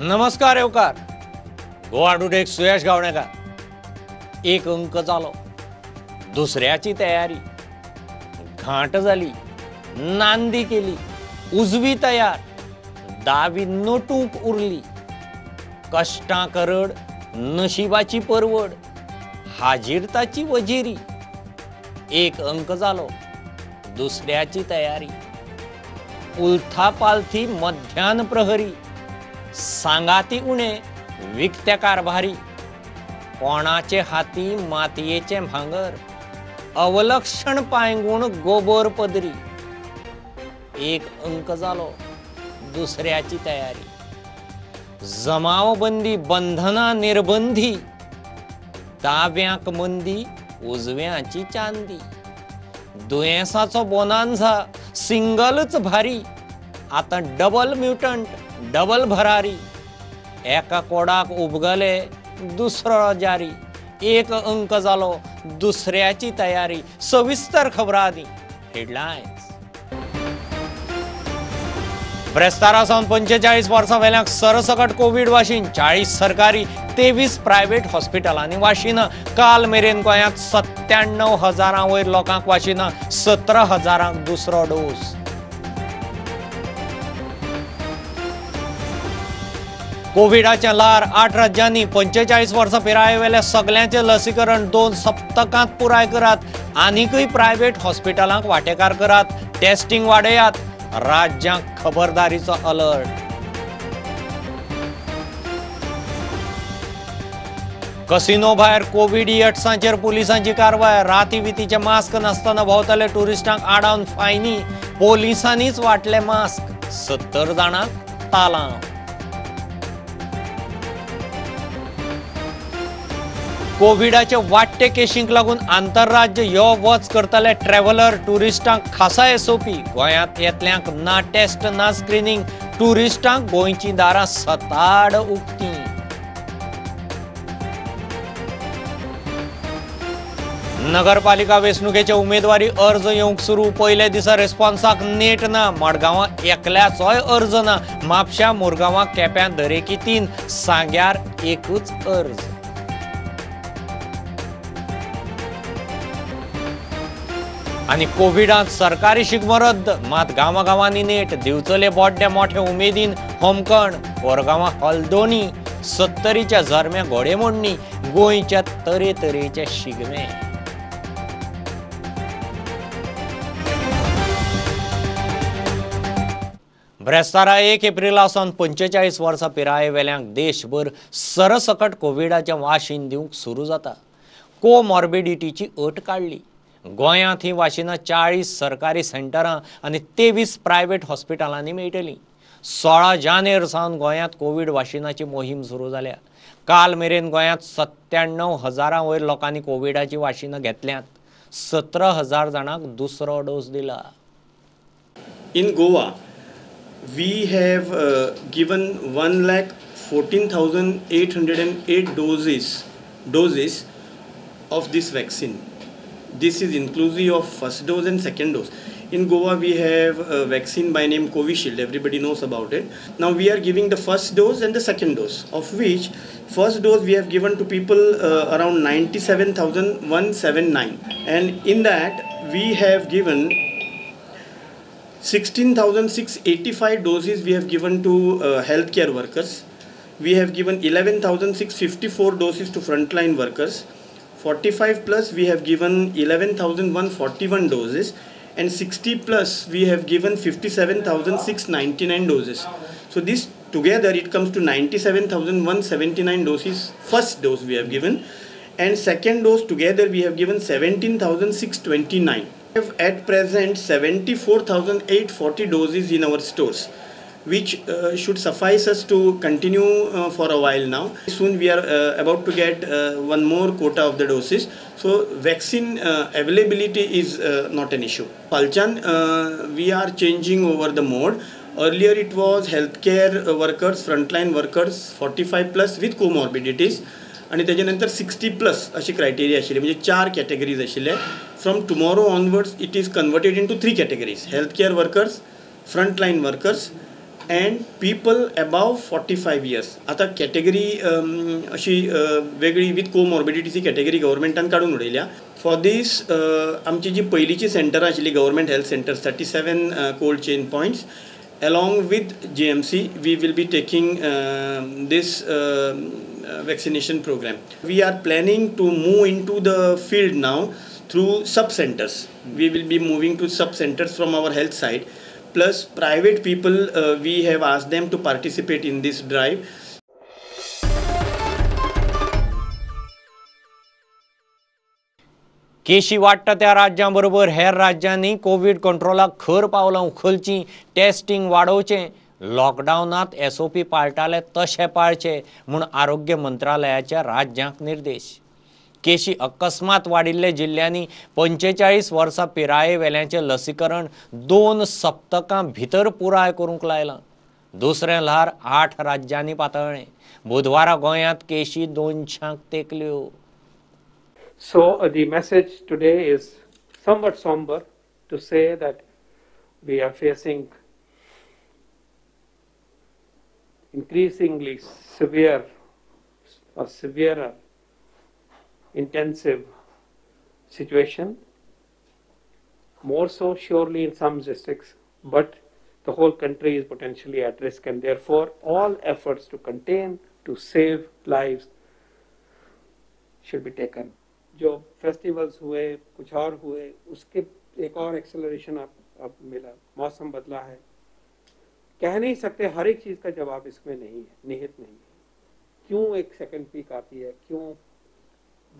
नमस्कार येवकार गोवा टुडेक सुयश गावणेकर. एक अंक जालो, दुसऱ्याची तयारी, घांट जाली, नांदी केली, उजवी तयार, दावी नटूंक उरली, कष्टां करड, नशिबाची परवड, हाजीर ताची वजिरी. एक अंक जालो, दुसऱ्याची तयारी, उलथा पालथी मध्यान प्रहरी, सांगाती उणे विकत्या कारभारी, कोणाचे हाती मातयेचें भांगर, अवलक्षण पांयगूण गोबर पदरी. एक अंक जालो, दुसऱ्याची तयारी, जमावबंदी बंधना निर्बंधी, दाव्यांक मंदी उजव्यांची चांदी, दुयेंसाचो बोनांझा सिंगलच भारी, आतां डबल म्युटंट डबल भरारी, एका कोडाक उबगले दुसरो जारी. एक अंक जालो, दुसऱ्याची तयारी. सविस्तर खबरां आदी हेडलायन्स. ब्रेस्तारा सावन 45 वर्सां वेल्यांक सरसकट कोवीड वाशीन, 40 सरकारी 23 प्रायव्हेट हॉस्पिटलांनी वाशिनां. काल मेरेन गोंयांत 97,000 वयर लोकांक वाशिनां, 17,000 दुसरो डोस. कोविडाचें ल्हार 8 राज्यांनी. 45 वर्सां पिराये वेल्या सगल्यांचें लसीकरण 2 सप्तकांत पुराय करात, आनीकय प्रायव्हेट हॉस्पिटलांक वांटेकार करात, टेस्टिंग वाडयात, राज्यांक खबरदारीचो अलर्ट. कसिनो भायर कोवीड इयट्सांचेर पुलिसांची कारवाय. राती वितीचे मास्क नासतना भोंवतले ट्युरिस्टांक आडावन फायनी, पोलिसांनीच वांटले मास्क, 70 जाणांक तालांव. कोविडाचे वाडटे केशींक लागून आंतरराज्य यो वच करतले ट्रॅव्हलर ट्युरिस्टांक खासा एसओपी. गोंयांत येतल्यांक ना टेस्ट ना स्क्रिनींग, ट्युरिस्टांक गोंयचीं दारां सताड उक्तीं. नगरपालिका वेंचणुकेचे उमेदवारी अर्ज येवंक सुरू. पयल्या दिसा रिस्पॉन्साक नेट ना. मडगांवां एकल्याचोय अर्ज ना. म्हापश्यां, मुरगांवां, केप्यां दरेकी 3, सांग्यार एकूच अर्ज. आनी कोविडांत सरकारी शिगमो रद्द, मात गांवागांवांनी नेट. दिवचले बोड्डे मोठे उमेदीन होमकण, कोरगांवां हलदोणी, सत्तरीच्या झरम्या घोडेमोडणी, गोंयच्या तरेतरेचे शिगमे. ब्रेस्तारा 1 एप्रिला सावन 45 वर्सां पिराये वेल्यांक देशभर सरसकट कोविडाचें वाशीन दिवंक सुरू जाता. कोमॉर्बिडिटीची अट काडली. गोंयांत ही वाशिनां 40 सरकारी सेंटरां आनी 23 प्रायव्हेट हॉस्पिटलांनी मेळटलीं. 16 जानेर सावन गोंयांत कोवीड वाशिनाची मोहीम सुरू जाल्या. काल मेरेन गोंयांत 97,000 वयर लोकांनी कोविडाची वाशिनां घेतल्यांत. 17,000 जाणांक दुसरो डोस दिला. In Goa we have given 1,14,808 doses of this vaccine. This is inclusive of first dose and second dose. In Goa we have a vaccine by name Covishield, everybody knows about it. Now we are giving the first dose and the second dose, of which first dose we have given to people around 97,179, and in that we have given 16,685 doses we have given to healthcare workers. We have given 11,654 doses to frontline workers. 45 plus we have given 11,141 doses, and 60 plus we have given 57,699 doses. So this together it comes to 97,179 doses first dose we have given, and second dose together we have given 17,629. We have at present 74,840 doses in our stores, which should suffice us to continue for a while now. Soon we are about to get one more quota of the doses. So vaccine availability is not an issue. Palchan, we are changing over the mode. Earlier it was healthcare workers, frontline workers, 45 plus with comorbidities. आणि त्याच्यानंतर 60 plus अशी criteria आशिल्ली, म्हणजे 4 categories आशिल्ले. From tomorrow onwards it is converted into 3 categories: health care workers, frontline workers and people above 45 years. आतां category अशी वेगळी with कोमॉर्बिडिटीची category गव्हर्मेंटान काडून उडयल्या. फॉर दीस आमची जी पयलींची सेंटरां आशिल्ली government health centres 37 cold chain points along with GMC we will be taking this vaccination program. We are planning to move into the field now through sub centers. We will be moving to sub centers from our health side, plus private people we have asked them to participate in this drive. केशी वाडटा त्या राज्यां बरोबर हेर राज्यांनी Covid कंट्रोलाक खर पावलां उखलचीं, टेस्टिंग वाडोवचें, लॉकडावनांत एसओपी पाळटाले तशे पाळचे म्हूण आरोग्य मंत्रालयाच्या राज्यांक निर्देश. केशी अकस्मात वाडिल्ले जिल्ल्यांनी 45 वर्सां पिराये वेल्यांचें लसीकरण 2 सप्तकां भितर पुराय करूंक लायलां. दुसरें ल्हार 8 राज्यांनी पातळ्ळें. बुधवारा गोंयांत केशी 200 तेंकल्यो. So the message today is somewhat somber to say that we are facing increasingly severe or severer intensive situation, more so surely in some districts, but the whole country is potentially at risk, and therefore all efforts to contain, to save lives should be taken. जो festivals हुए, कुछ और हुए, उसके एक और acceleration आप मिला. मौसम बदला है, कह नहीं सकते हर एक चीज़ का जवाब इसमें नहीं है, निहित नहीं है. क्यों एक सेकंड पीक आती है, क्यों,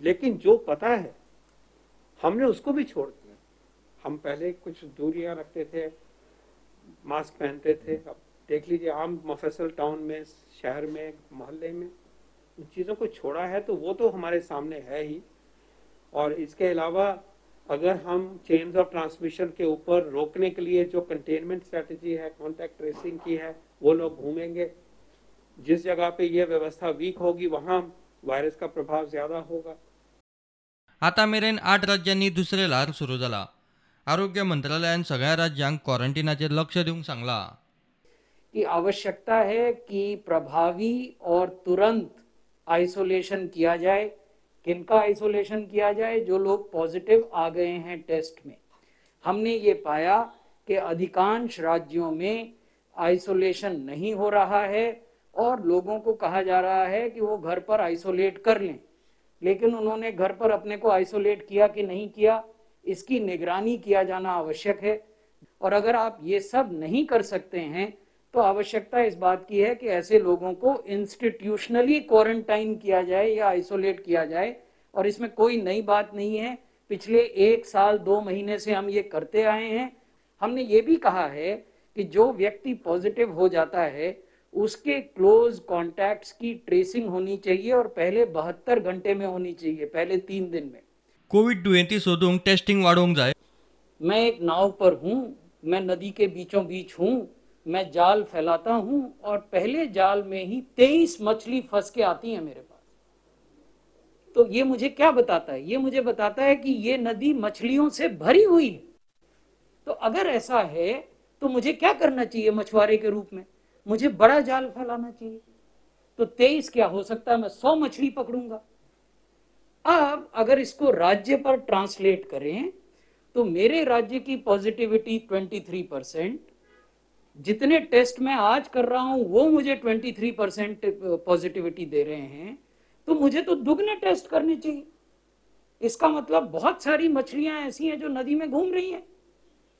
लेकिन जो पता है हमने उसको भी छोड़ दिया. हम पहले कुछ दूरियां रखते थे, मास्क पहनते थे, अब देख लीजिए आम मुफस्सल टाउन में, शहर में, मोहल्ले में उन चीज़ों को छोड़ा है, तो वो तो हमारे सामने है ही. और इसके अलावा अगर हम चेन्स ऑफ ट्रांसमिशन के ऊपर रोकने के लिए जो कंटेनमेंट स्ट्रेटजी है, कॉन्टैक्ट ट्रेसिंग की है, वो लोग घूमेंगे. जिस जगह पे ये व्यवस्था वीक होगी वहाँ वायरस का प्रभाव ज़्यादा होगा. आतां मेरेन 8 राज्यांनी दुसरें ल्हार सुरू जाला. आरोग्य मंत्रालयान सगळ्या राज्यांक क्वॉरंटिनाचेर लक्ष दिवंक सांगला. की आवश्यकता है कि प्रभावी और तुरंत आइसोलेशन किया जाए. किनका आइसोलेशन किया जाए? जो लोग पॉजिटिव आ गए हैं टेस्ट में. हमने ये पाया कि अधिकांश राज्यों में आइसोलेशन नहीं हो रहा है और लोगों को कहा जा रहा है कि वो घर पर आइसोलेट कर लें, लेकिन उन्होंने घर पर अपने को आइसोलेट किया कि नहीं किया, इसकी निगरानी किया जाना आवश्यक है. और अगर आप ये सब नहीं कर सकते हैं तो आवश्यकता इस बात की है कि ऐसे लोगों को इंस्टीट्यूशनली क्वारंटाइन किया जाए या आइसोलेट किया जाए. और इसमें कोई नई बात नहीं है, पिछले 1 साल 2 महीने से हम ये करते आए हैं. हमने ये भी कहा है कि जो व्यक्ति पॉजिटिव हो जाता है उसके क्लोज कॉन्टैक्ट्स की ट्रेसिंग होनी चाहिए और पहले 72 घंटे में होनी चाहिए, पहले 3 दिन में. कोविड दुयेंती सोदूंक टेस्टिंग वाडोवंक जाय. मैं एक नाव पर हूँ, मैं नदी के बीचों बीच हूँ, मैं जाल फैलाता हूँ और पहले जाल में ही 23 मछली फंस के आती हैं मेरे पास. तो ये मुझे क्या बताता है? ये मुझे बताता है कि ये नदी मछलियों से भरी हुई है. तो अगर ऐसा है तो मुझे क्या करना चाहिए मछुआरे के रूप में? मुझे बड़ा जाल फैलाना चाहिए. तो 23 क्या हो सकता है, मैं 100 मछली पकड़ूंगा. अब अगर इसको राज्य पर ट्रांसलेट करें तो मेरे राज्य की पॉजिटिविटी 23%, जितने टेस्ट मैं आज कर रहा हूं वो मुझे 23% पॉजिटिविटी दे रहे हैं, तो मुझे तो दुगने टेस्ट करने चाहिए. इसका मतलब बहुत सारी मछलियां ऐसी हैं जो नदी में घूम रही हैं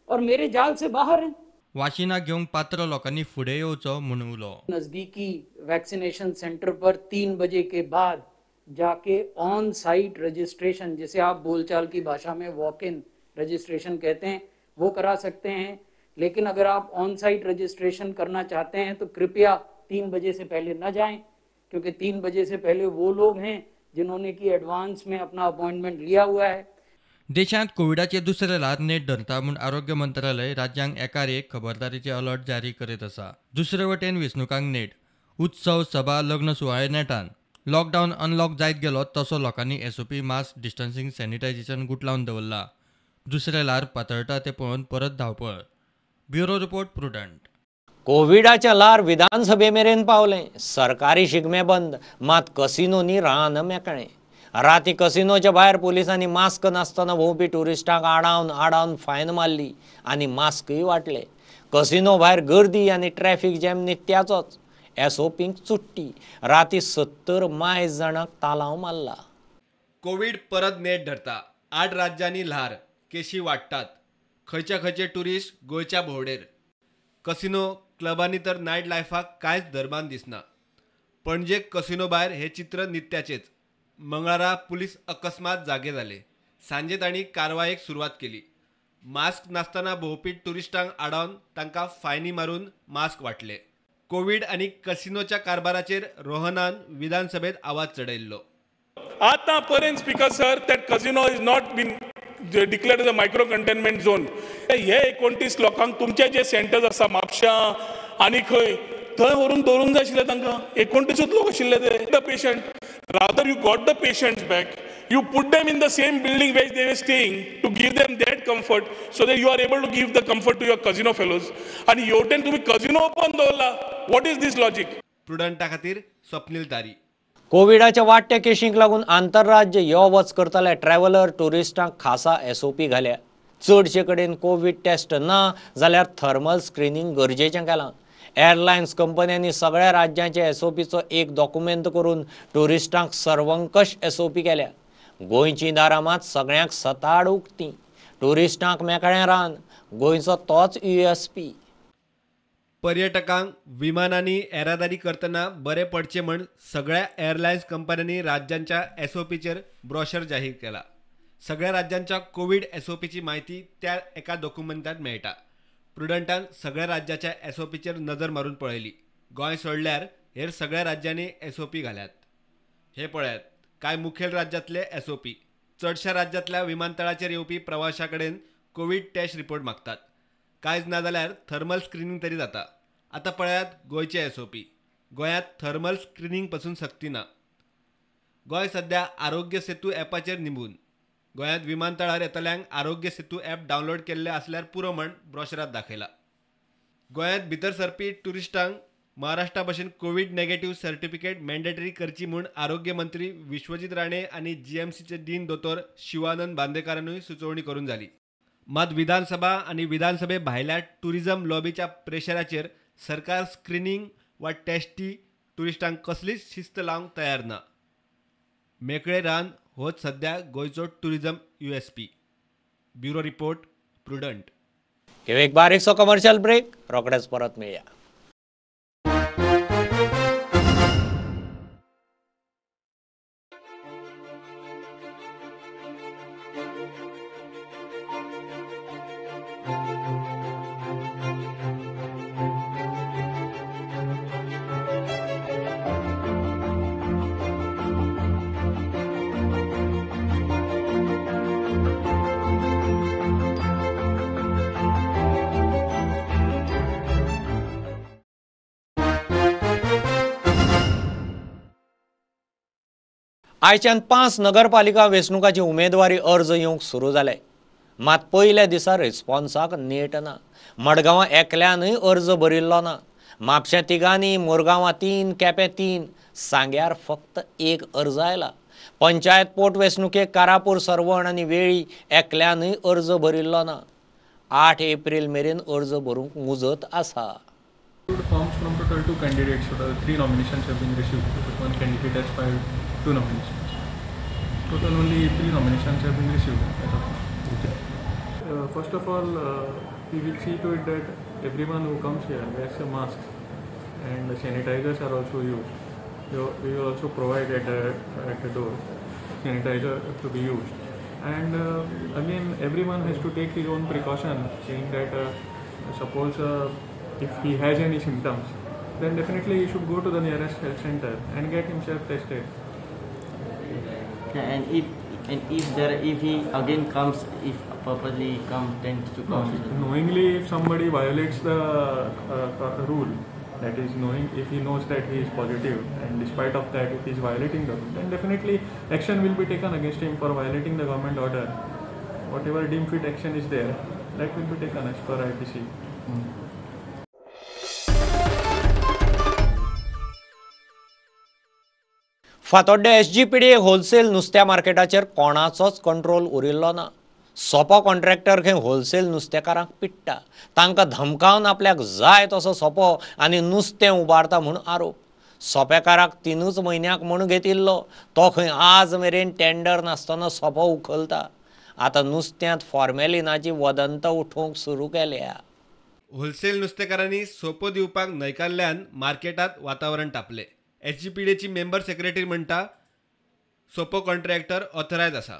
और मेरे जाल से बाहर हैं. वाशिना घेवंक पात्र लोकांनी फुडें येवचो म्हूण उलो. नजदीकी वैक्सीनेशन सेंटर पर 3 बजे के बाद जाके ऑन साइट रजिस्ट्रेशन, जिसे आप बोलचाल की भाषा में वॉक इन रजिस्ट्रेशन कहते हैं, वो करा सकते हैं. लेकिन अगर आप ऑन साइट रजिस्ट्रेशन करना चाहते हैं तो कृपया 3 बजे से पहले न जाएं, क्योंकि 3 बजे से पहले वो लोग हैं जिन्होंने कि एडवांस में अपना अपॉइंटमेंट लिया हुआ है. देशांत कोविडाचे दुसरे ल्हार नेट धरता म्हूण आरोग्य मंत्रालय राज्यांक एकार एक खबरदारीचे अलर्ट जारी करीत आसा. दुसरे वटेन वेंचणुकांक नेट, उत्सव, सभा, लग्न सुवाळे नेटान. लॉकडावन अनलॉक जायत गेलो तसो लोकांनी एसओपी, मास्क, डिस्टन्सिंग, सॅनिटायझेशन गुटलावन दवरला. दुसरे ल्हार पातळटा तें पळोवन परत धांवपळ. Bureau report, Prudent. कोविडाचें ल्हार विधानसभे मेरेन पावलें. सरकारी शिगमे बंद, मात कसिनोनी रान मेकळें. राती कसिनोच्या भायर पुलिसांनी मास्क नासतना भोंवपी ट्युरिस्टांक आडावन आडावन फायन मारली आनी मास्कय वांटले. कसिनो भायर गर्दी आनी ट्रॅफिक जॅम नित्याचोच. एसओपींक चुट्टी. राती 70 मायज जाणांक तालांव मारला. कोवीड परत नेट धरता. 8 राज्यांनी ल्हार, केशी वाडटात. खंयच्या खंयचे ट्युरिस्ट गोंयच्या भोंवडेर. कसिनो क्लबांनी तर नायट लायफाक कांयच धर्मान दिसना. पणजे कसिनो भायर हे चित्र नित्याचेच. मंगळारा पुलीस अकस्मात जागे जाले. सांजे तांणी कारवायेक सुरवात केली. मास्क नासतना भोंवपी ट्युरिस्टांक आडावन तांकां फायनी मारून मास्क वांटले. कोवीड आनी कसिनोच्या कारभाराचेर रोहनान विधानसभेत आवाज चडयल्लो. आतां पर्यंत speaker sir, that casino is not been declared as a micro containment zone. हे 29 लोकांक तुमचे जे सेंटर्स आसा म्हापश्यां आनी खंय थंय व्हरून दवरूंक जाय आशिल्ले तांकां. 29 लोक आशिल्ले ते. The patient rather you got the patients back, you put them in the same building where they were staying to give them that comfort so that you are able to give the comfort to your casino fellows. आनी हेवटेन तुमी casino open दवरला. What is this logic? प्रुडंटा खातीर स्वप्नील तारी. कोविडाच्या वाडट्या केशींक लागून आंतरराज्य यो वच करतल्या ट्रॅव्हलर ट्युरिस्टांक खासा एसओपी घाल्या. चडशे कडेन कोवीड टेस्ट ना जाल्यार थर्मल स्क्रिनींग गरजेचें केलां. एअरलायन्स कंपन्यांनी सगळ्या राज्यांचे एसओपीचो एक डॉक्युमेंट करून ट्युरिस्टांक सर्वंकश एसओपी केल्या. गोंयचीं दारां मात सगळ्यांक सताड उक्तीं. ट्युरिस्टांक मेकळें रान. गोंयचो तोच USP. पर्यटकांक विमानांनी येरादारी करतना बरें पडचें म्हण सगळ्या एअरलायन्स कंपन्यांनी राज्यांच्या एसओपीचेर ब्रॉशर जाहीर केला. सगळ्या राज्यांच्या कोवीड एसओपीची म्हायती त्या एका डॉक्युमेंटात मेळटा. प्रुडंटान सगळ्या राज्याच्या एसओपीचेर नजर मारून पळयली. गोंय सोडल्यार हेर सगळ्या राज्यांनी एसओपी घाल्यात. हे पळयात कांय मुखेल राज्यांतले एसओपी. चडशा राज्यांतल्या विमानतळाचेर येवपी प्रवाशा कडेन कोवीड टेस्ट रिपोर्ट मागतात. कांयच ना जाल्यार थर्मल स्क्रिनींग तरी जाता. आतां पळयात गोंयचे एसओपी. गोंयांत थर्मल स्क्रिनींग पसून सक्ती ना. गोंय सध्या आरोग्य सेतू ॲपाचेर निंबून. गोंयांत विमानतळार येतल्यांक आरोग्य सेतू ॲप डावनलोड केल्ले आसल्यार पुरो म्हण ब्रॉशरात दाखयला. गोंयांत भितर सरपी ट्युरिस्टांक महाराष्ट्रा भशेन कोवीड नेगेटिव्ह सर्टिफिकेट मॅन्डेटरी करची म्हूण आरोग्य मंत्री विश्वजीत राणे आनी जीएमसीचे डीन दोतोर शिवानंद बांदेकारानूय सुचोवणी करून जाली. मात विधानसभा आनी विधानसभे भायल्या ट्युरिझम लॉबीच्या प्रेशराचेर सरकार स्क्रिनींग वा टेस्टी ट्युरिस्टांक कसलीच शिस्त लावंक तयार ना. मेकळे रान होच सध्या गोंयचो tourism USP. Bureau report, Prudent. एक बारीकसो कमर्शियल ब्रेक, रोखडेच परत मेळया. आयच्यान 5 नगरपालिका वेंचणुकाची उमेदवारी अर्ज येवंक सुरू जाले. मात पयल्या दिसा रिस्पॉन्साक नेट ना. मडगांवां एकल्यानूय अर्ज भरिल्लो ना. म्हापशें 3, मुरगांवां 3, केपें 3, सांग्यार फक्त 1 अर्ज आयला. पंचायत पोटवेंचणुकेक कारापूर, सर्वण आनी वेळी एकल्यानूय अर्ज भरिल्लो ना. 8 एप्रिल मेरेन अर्ज भरूंक मुजत आसा. Forms from total 2 candidates, so the 3 nominations have been received. One candidate has filed 2 nominations. Total only 3 nominations have been received as of now. First of all, we will see to it that everyone who comes here wears a mask and the sanitizers are also used. We will also provide at the door sanitizer to be used. And again, everyone has to take his own precaution, saying that suppose if he has any symptoms, then definitely he should go to the nearest health center and get himself tested. And if he again comes, if purposely comes, tends to come. No, knowingly, if somebody violates the rule, that is, knowing if he knows that he is positive, and despite of that, if he is violating the rule, then definitely action will be taken against him for violating the government order. Whatever deemed fit action is there, that will be taken as per IPC. Fatorda SGPDA wholesale नुस्त्या मार्केटाचेर कोणाचोच control उरिल्लो ना. सोपो contractor खंय wholesale नुस्तेकारांक पिडटा, तांकां धमकावन आपल्याक जाय तसो सोपो आनी नुस्तें उबारता म्हूण आरोप. सोपेकाराक 3 म्हयन्याक म्हूण घेतिल्लो तो खंय आज मेरेन टेंडर नासतना सोपो उखलता. आतां नुस्त्यांत फॉर्मेलिनाची वदंत उठोवंक सुरू केल्या. होलसेल नुस्तेकारांनी सोपो दिवपाक न्हयकारल्यान मार्केटांत वातावरण तापलें. एसजीपीडीएची मेंबर सेक्रेटरी म्हणटा सोपो कॉन्ट्रॅक्टर ऑथरायज आसा.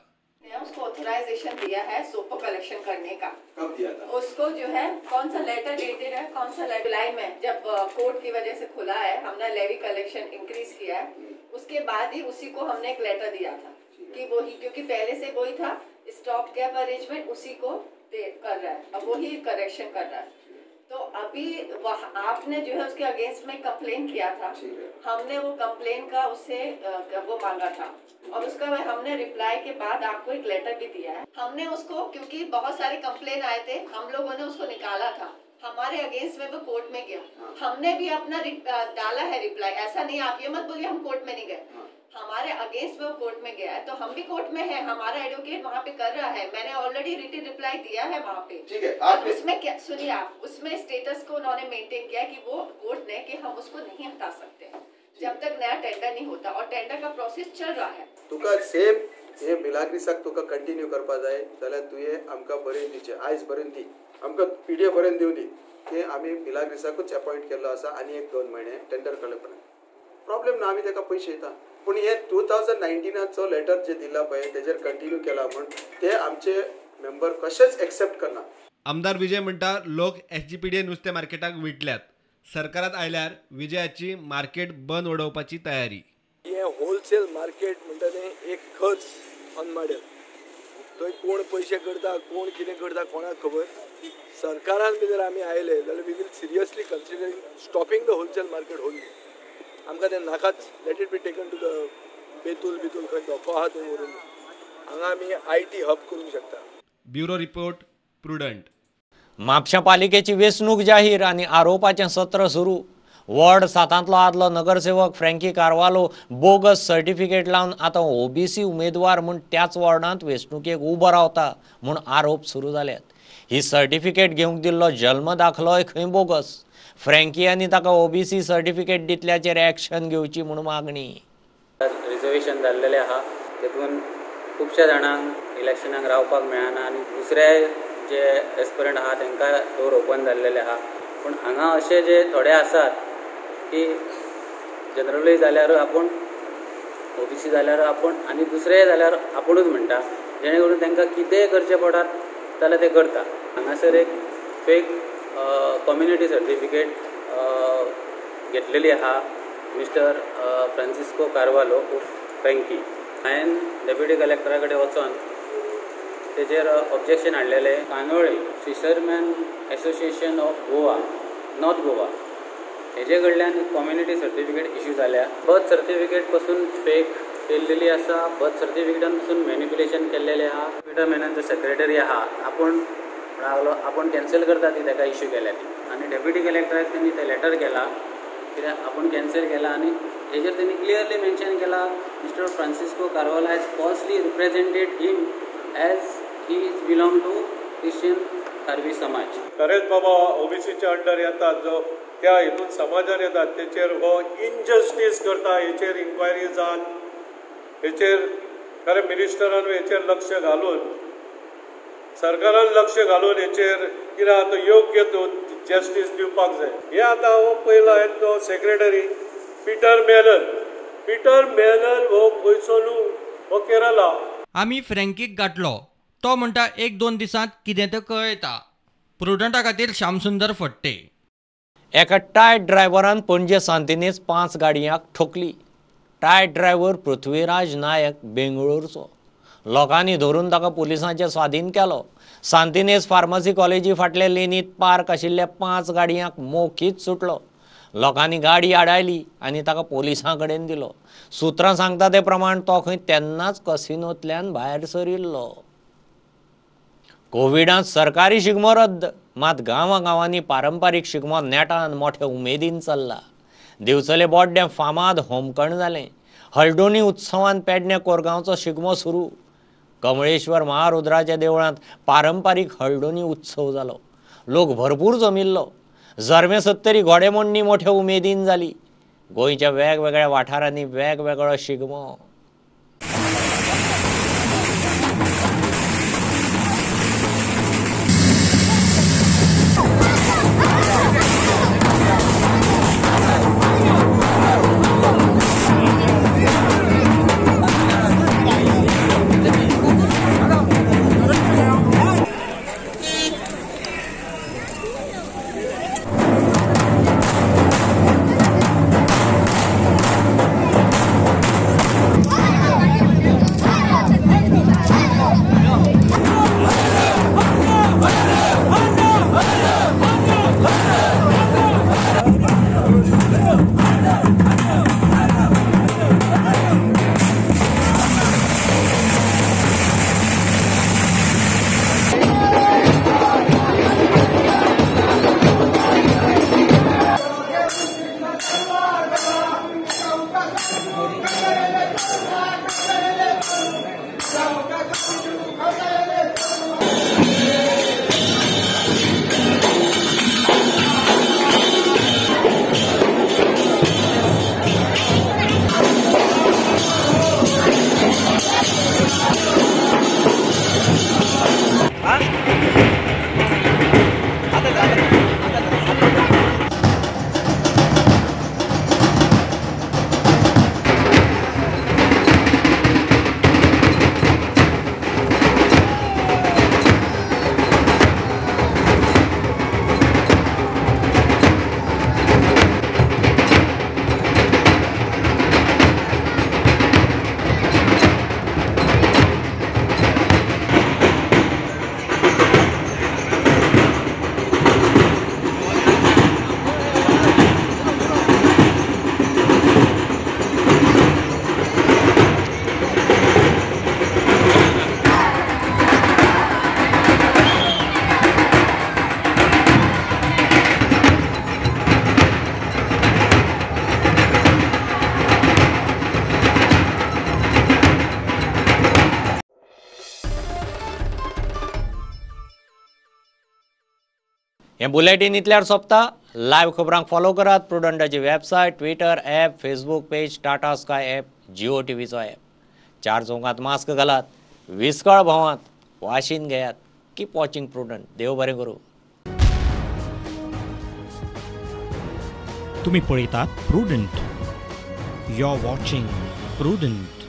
उसको ऑथराइजेशन दिया है सोपो कलेक्शन करने का. कब दिया था उसको? जो है कौन सा लेटर डेटेड है, कौन सा लेटर जुलाई में जब कोर्ट की वजह से खुला है, हमने लेवी कलेक्शन इंक्रीज किया है, उसके बाद ही उसी को हमने एक लेटर दिया था कि वही, क्योंकि पहले से वही था स्टॉप गैप अरेंजमेंट, उसी को कर रहा है, अब वही करेक्शन कर रहा है. तो अभी आपने जो है उसके अगेंस्ट में कंप्लेन किया था, हमने वो कंप्लेन का उससे वो मांगा था और उसका हमने रिप्लाई के बाद आपको एक लेटर भी दिया है. हमने उसको, क्योंकि बहुत सारे कंप्लेन आए थे, हम लोगों ने उसको निकाला था, हमारे अगेंस्ट में वो कोर्ट में गया, हमने भी अपना डाला है रिप्लाई. ऐसा नहीं, आप ये मत बोलिए हम कोर्ट में नहीं गए, हमारे अगेंस्ट में वो कोर्ट में गया है तो हम भी कोर्ट में है, हमारा एडवोकेट वहाँ पे कर रहा है, मैंने ऑलरेडी रिटन रिप्लाई दिया है वहाँ पे. ठीक है, आप उसमें क्या सुनिए, आप उसमें स्टेटस को उन्होंने मेंटेन किया कि वो कोर्ट ने कि हम उसको नहीं हटा सकते जब तक नया टेंडर नहीं होता और टेंडर का प्रोसेस चल रहा है. तुका सेम हे मिलाग्रिसाक तुका कंटिन्यू करपा जाय जाल्यार तुवें आमकां बरोवन दिवचें, आयज बरोवन दी, आमकां पीडीएफ बरोवन दिवं दी की आमी मिलाग्रिसाकूच अपॉयंट केल्लो आसा आनी 1-2 म्हयने टेंडर केले प्रॉब्लेम ना, आमी ताका पयशे दिता. पूण हे 2019 लेटर जे दिला पळय तेजेर कंटिन्यू केला म्हूण ते आमचे मेंबर कशेंच एक्सेप्ट करना. आमदार विजय म्हणटा लोक एसजीपीडीए नुस्तें मार्केटाक विटल्यात, सरकारात आयल्यार विजयाची मार्केट बंद उडोवपाची तयारी. हे होलसेल मार्केट म्हणटा तें एक खर्च अनमाडेल, थंय कोण पयशे करता कोण कितें करता कोणाक खबर. सरकारान बी जर आमी आयले जाल्यार we will seriously considering stopping the wholesale market wholly. आमकां तें नाकाच, let it be taken to the Betul Betul खंय धोको आहा थंय व्हरून हांगा आमी IT hub करूंक शकता. Bureau report, Prudent. म्हापशें पालिकेची वेंचणूक जाहीर आनी आरोपाचें सत्र सुरू. वॉर्ड 7 आदलो नगरसेवक फ्रँकी कार्वालो बोगस सर्टिफिकेट लावन आतां ओबीसी उमेदवार म्हूण त्याच वॉर्डांत वेंचणुकेक उबो रावता म्हूण आरोप सुरू जाल्यात. ही सर्टिफिकेट घेवंक दिल्लो जल्म दाखलोय खंय बोगस. फ्रँकी आनी ताका ओबीसी सर्टिफिकेट दितल्याचेर एक्शन घेवची म्हूण मागणी. रिजर्वेशन जाल्लेलें आहा तेतून खुबश्या जाणांक इलेक्शनाक रावपाक मेळना आनी दुसरे जे एस्पिरंट आहा तांकां डोर ओपन जाल्लेले आहा. पूण हांगा अशे जे थोडे आसात की जनरलूय जाल्यार आपूण, ओबीसी जाल्यार आपूण आनी दुसरेय जाल्यार आपुणूच म्हणटा, जेणे करून तांकां कितेंय करचें पडत जाल्यार ते करता. हांगासर एक फेक कम्युनिटी सर्टिफिकेट घेतलेली आहा मिस्टर फ्रांसिस्को कार्वालो उर्फ फ्रँकी. हांवें डेप्युटी कलेक्टरा कडेन वचोन तेजेर ऑब्जेक्शन हाडलेलें. Candolim fisherman association of Goa, north Goa, हेजे कडल्यान कम्युनिटी सर्टिफिकेट इश्यू जाल्या. बर्थ सर्टिफिकेट पसून फेक केल्लेली आसा, बर्थ सर्टिफिकेटान पसून मॅनिप्युलेशन केल्लेलें आहा. पिटर मेनन जो सेक्रेटरी आहा आपूण म्हणून आपूण कॅन्सल करता ती ताका इश्यू केल्या ती, आनी डेप्युटी कलेक्टराक तेणी तें लेटर केला कित्याक आपूण कॅन्सल केला आनी हेजेर तेणी क्लियरली मेन्शन केला mister Francisco Carvalho has falsely represented him as he is belong to Christian Karbi Samaj. खरेंच बाबा ओबीसीच्या अंडर येतात जो त्या हितून समाजान येतात तेचेर हो इनजस्टीस करता, हेचेर इन्क्वायरी जावन हेचेर खरें मिनिस्टरान हेचेर लक्ष घालून सरकारान लक्ष घालून हेचेर कितें आतां योग्य तो जस्टीस दिवपाक जाय. हे आतां हो पयलो तो secretary Peter Menon, Peter Menon हो खंयचो न्हू, हो केरला. आमी फ्रँकीक गाठलो, तो म्हणटा 1-2 दिसांत कितें तें कळयता. प्रुडंटा खातीर श्यामसुंदर फट्टे. एका टायट ड्रायव्हरान पणजे सांतिनेज 5 गाडयांक ठोकली. टायट ड्रायव्हर पृथ्वीराज नायक बेंगळूरचो. लोकांनी धरून ताका पुलिसांचे स्वाधीन केलो. सांतिनेज फार्मसी कॉलेजी फाटले लेनीत पार्क आशिल्ल्या 5 गाडयांक मोखीत सुटलो. लोकांनी गाडी आडायली आनी ताका पोलिसां कडेन दिलो. सुत्रां सांगता ते प्रमाण तो खंय तेन्नाच कसिनोंतल्यान भायर सरिल्लो. कोविडांत सरकारी शिगमो रद्द, मात गांवागांवांनी पारंपारीक शिगमो नेटान मोठे उमेदीन चल्ला. दिवचले बोड्डें फामाद होमकण जालें. हळदोणी उत्सवान पेडण्या कोरगांवचो शिगमो सुरू. कमळेश्वर महारुद्राच्या देवळांत पारंपारीक हळदोणी उत्सव जालो. लोक भरपूर जमिल्लो. झरमे सत्तरी घोडेमोडणी मोठ्या उमेदीन जाली. गोंयच्या वेगवेगळ्या वाठारांनी वेगवेगळो शिगमो. हे बुलेटीन इतल्यार सोंपता. लायव्ह खबरांक फॉलो करात प्रुडंटाची website, Twitter app, Facebook page, Tata Sky app, Jio टीव्हीचो app. चार चौकांत मास्क घालात, विस्कळ भोंवात, वाशीन घेयात. Keep watching Prudent. देव बरें करूं. तुम्ही पळयतात Prudent. You are watching Prudent.